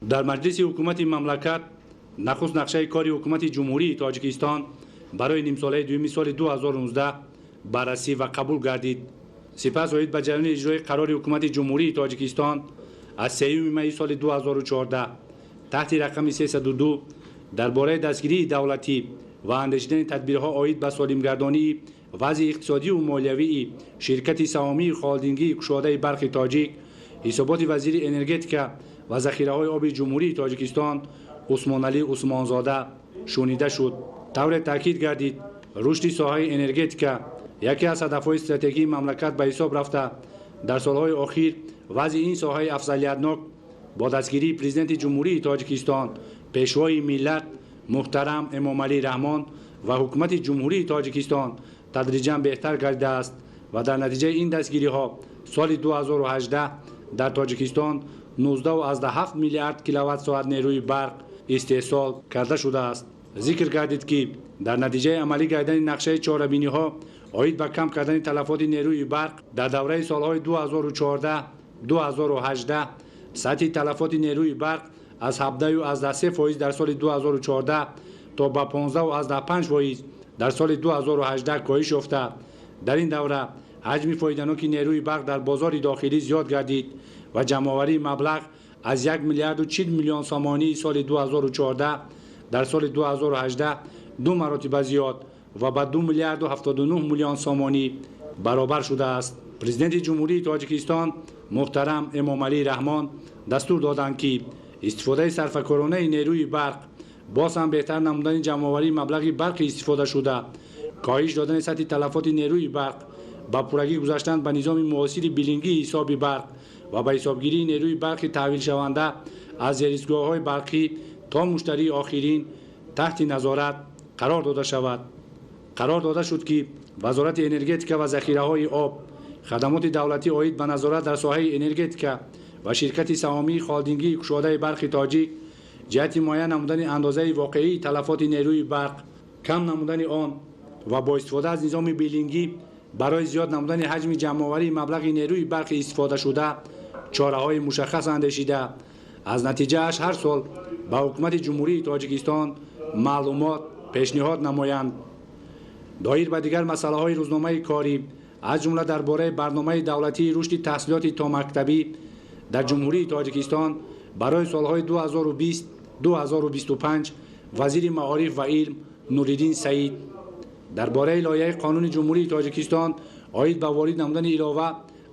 Дар Маҷлиси Ҳукумати мамлакат нахуст нақшаи кори Ҳукумати Ҷумҳурии Тоҷикистон барои нимсолаи дуюми соли 2019 баррасӣ ва қабул гардид. Сипас оид ба ҷараёни иҷрои қарори Ҳукумати Ҷумҳурии Тоҷикистон аз 3 майи соли 2014 таҳти рақами 302 дар бораи дастгирии давлатӣ ва андешидани тадбирҳо оид ба солимгардонии вазъи иқтисодию молиявии ширкати саҳомии холдингии кушодаи барқи тоҷик ҳисоботи вазири энергетика ва захираҳои оби Ҷумҳурии Тоҷикистон Усмоналӣ Усмонзода шунида шуд. Тавре таъкид гардид, рушди соҳаи энергетика яке аз ҳадафҳои стратегии мамлакат ба ҳисоб рафта, дар солҳои охир вазъи ин соҳаи афзалиятнок бо дастгирии Президенти Ҷумҳурии Тоҷикистон, Пешвои миллат муҳтарам Эмомалӣ Раҳмон ва Ҳукумати Ҷумҳурии Тоҷикистон тадриҷан беҳтар гардидааст ва дар натиҷаи ин дастгириҳо соли 2018 дар Тоҷикистон 19,7 миллиард киловатт-соат нерӯи барқ истеҳсол карда шудааст. Зикр гардид, ки дар натиҷаи амалӣ гардидани нақшаи чорабиниҳо оид ба кам кардани талафоти нерӯи барқ дар давраи солҳои 2014-2018 сатҳи талафоти нерӯи барқ аз 17,3% дар соли 2014 то ба 15,5% дар соли 2018 коҳиш ёфта, дар ин давра ҳаҷми фоиданоки нерӯи барқ дар бозори дохилӣ зиёд гардид ва ҷамъоварии маблағ аз 1 миллиарду 40 миллион сомонии соли 2014 дар соли 2018 ду маротиба зиёд ва ба 2 миллиарду 79 миллион сомонӣ баробар шудааст. Президенти Ҷумҳурии Тоҷикистон муҳтарам Эмомалӣ Раҳмон дастур доданд, ки истифодаи сарфакоронаи нерӯи барқ, боз ҳам беҳтар намудани ҷамъоварии маблағи барқи истифодашуда, коҳиш додани сатҳи талафоти нерӯи барқ, ба пуррагӣ гузаштан ба низоми муосири билингии ҳисоби барқ ва ба ҳисобгирии нерӯи барқи таҳвилшаванда аз зеристгоҳҳои барқӣ то муштарии охирин таҳти назорат қарор дода шавад. Қарор дода шуд, ки Вазорати энергетика ва захираҳои об, хадамоти давлатӣ оид ба назорат дар соҳаи энергетика ва ширкати саҳомии холдингии кушодаи барқи тоҷик ҷиҳати муайян намудани андозаи воқеии талафоти нерӯи барқ, кам намудани он ва бо истифода аз низоми билингӣ барои зиёд намудани ҳаҷми ҷамъоварии маблағи нерӯи барқи истифодашуда чораҳои мушаххас андешида, аз натиҷааш ҳар сол ба Ҳукумати Ҷумҳурии Тоҷикистон маълумот пешниҳод намоянд. Доир ба дигар масъалаҳои рӯзномаи корӣ, аз ҷумла дар бораи барномаи давлатии рушди таҳсилоти томактабӣ дар Ҷумҳурии Тоҷикистон барои солҳои 2020-2025 вазири маориф ва илм Нуриддин Саид, дар бораи лоиҳаи қонуни Ҷумҳурии Тоҷикистон оид ба ворид намудани илова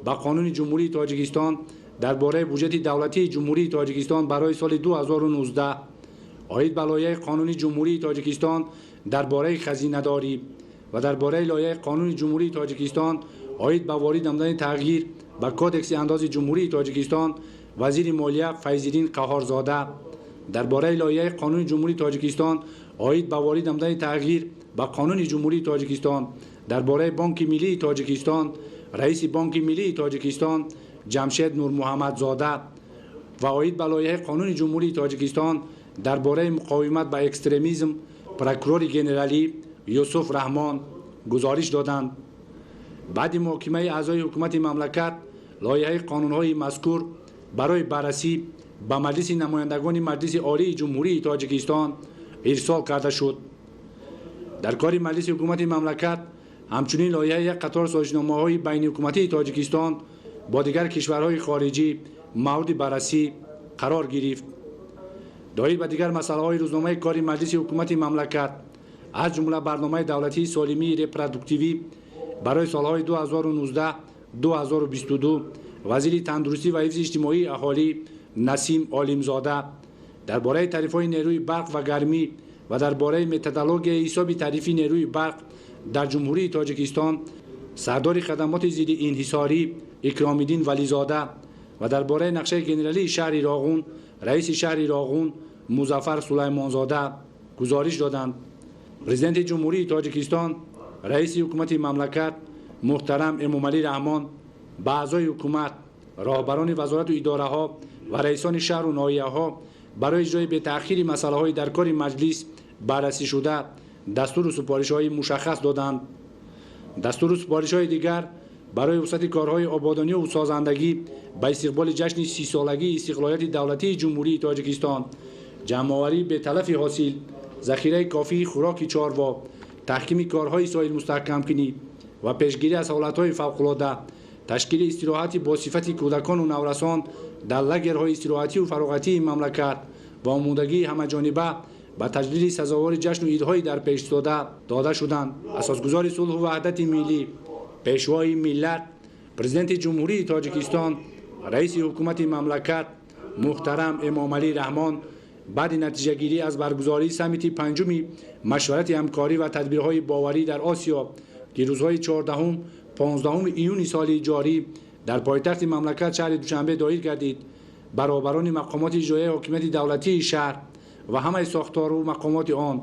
ба Қонуни Ҷумҳурии Тоҷикистон дар бораи буҷети давлатии Ҷумҳурии Тоҷикистон барои соли 2019, оид ба лоиҳаи қонуни Ҷумҳурии Тоҷикистон дар бораи хазинадорӣ ва дар бораи лоиҳаи қонуни Ҷумҳурии Тоҷикистон оид ба ворид намудани тағйир ба Кодекси андози Ҷумҳурии Тоҷикистон вазири молия Файзиддин Қаҳҳорзода, дар бораи лоиҳаи қонуни Ҷумҳурии Тоҷикистон оид ба ворид намудани тағйир ба Қонуни Ҷумҳурии Тоҷикистон дар бораи Бонки Миллии Тоҷикистон раиси Бонки Миллии Тоҷикистон Ҷамшед Нурмуҳаммадзода ва оид ба лоиҳаи қонуни Ҷумҳурии Тоҷикистон дар бораи муқовимат ба экстремизм прокурори генералӣ Юсуф Раҳмон гузориш доданд. Баъди муҳокимаи аъзои ҳукумати мамлакат лоиҳаи қонунҳои мазкур барои баррасӣ ба Маҷлиси намояндагони Маҷлиси Олии Ҷумҳурии Тоҷикистон ирсол карда шуд. Дар кори Маҷлиси ҳукумати мамлакат ҳамчунин лоиҳаи як қатор созишномаҳои байниҳукуматии Тоҷикистон бо дигар кишварҳои хориҷӣ мавриди баррасӣ қарор гирифт. Доир ба дигар масъалаҳои рӯзномаи кори Маҷлиси ҳукумати мамлакат, аз ҷумла барномаи давлатии солимии репродуктивӣ барои солҳои 2019-2022 вазири тандурустӣ ва ҳифзи иҷтимоии аҳолӣ Насим Олимзода, дар бораи тарифҳои нерӯи барқ ва гармӣ ва дар бораи методологияи ҳисоби тарифи нерӯи барқ дар Ҷумҳурии Тоҷикистон сардори хадамоти зидди инҳисорӣ Икромиддин Вализода ва дар бораи нақшаи генералии шаҳри Роғун раиси шаҳри Роғун Музаффар Сулаймонзода гузориш доданд. Президенти Ҷумҳурии Тоҷикистон, раиси ҳукумати мамлакат муҳтарам Эмомалӣ Раҳмон ба аъзои ҳукумат, роҳбарони вазорату идораҳо ва раисони шаҳру ноҳияҳо барои иҷрои бетаъхири масъалаҳои дар кори маҷлис баррасӣшуда дастуру супоришҳои мушаххас доданд. Дастуру супоришҳои дигар Барои вусъати корҳои ободонию созандагӣ ба истиқболи ҷашни 30-солагии истиқлолияти давлатии Ҷумҳурии Тоҷикистон, ҷамъоварии беталафи ҳосил, захираи кофии хӯроки чорво, таҳкими корҳои соҳилмустаҳкамкунӣ ва пешгирӣ аз ҳолатҳои фавқулода, ташкили истироҳати бо сифати кӯдакону наврасон дар лагерҳои истироҳатию фароғатии мамлакат ва омодагии ҳамаҷониба ба таҷлили сазовори ҷашну идҳои дар пешистода дода шуданд, асосгузори сулҳу ваҳдати миллӣ, Пешвои миллат, Президенти Ҷумҳурии Тоҷикистон, Раиси ҳукумати мамлакат муҳтарам Эмомалӣ Раҳмон баъди натиҷагирӣ аз баргузории саммити панҷуми машварати ҳамкорӣ ва тадбирҳои боварӣ дар Осиё, ки рӯзҳои 14, 15 июни соли ҷорӣ дар пойтахти мамлакат шаҳри Душанбе доир гардид, баробарони мақомоти иҷроияи ҳокимияти давлатии шаҳр ва ҳамаи сохтору мақомоти он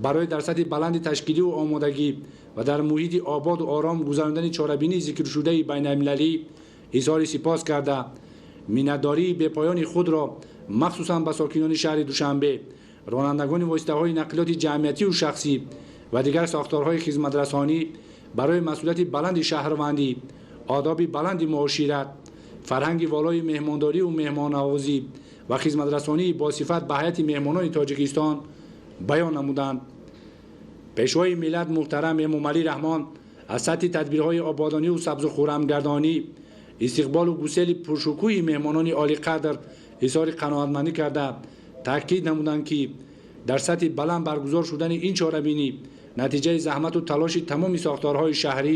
барои дар сатҳи баланди ташкилию омодагӣ ва дар муҳити ободу ором гузарондани чорабинии зикршудаи байналмилалӣ изҳори сипос карда, миннатдории бепоёни худро махсусан ба сокинони шаҳри Душанбе, ронандагони воситаҳои нақлиёти ҷамъиятию шахсӣ ва дигар сохторҳои хизматрасонӣ барои масъулияти баланди шаҳрвандӣ, одоби баланди муошират, фарҳанги волои меҳмондорию меҳмоннавозӣ ва хизматрасонии босифат ба ҳайати меҳмонони Тоҷикистон баён намуданд. Пешвои миллат муҳтарам Эмомалӣ Раҳмон аз сатҳи тадбирҳои ободонию сабзу хуррамгардонӣ, истиқболу гусели пуршукӯҳи меҳмонони олиқадр изҳори қаноатмандӣ карда, таъкид намуданд, ки дар сатҳи баланд баргузор шудани ин чорабинӣ натиҷаи заҳмату талоши тамоми сохторҳои шаҳрӣ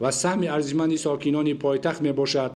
ва саҳми арзишманди сокинони пойтахт мебошад.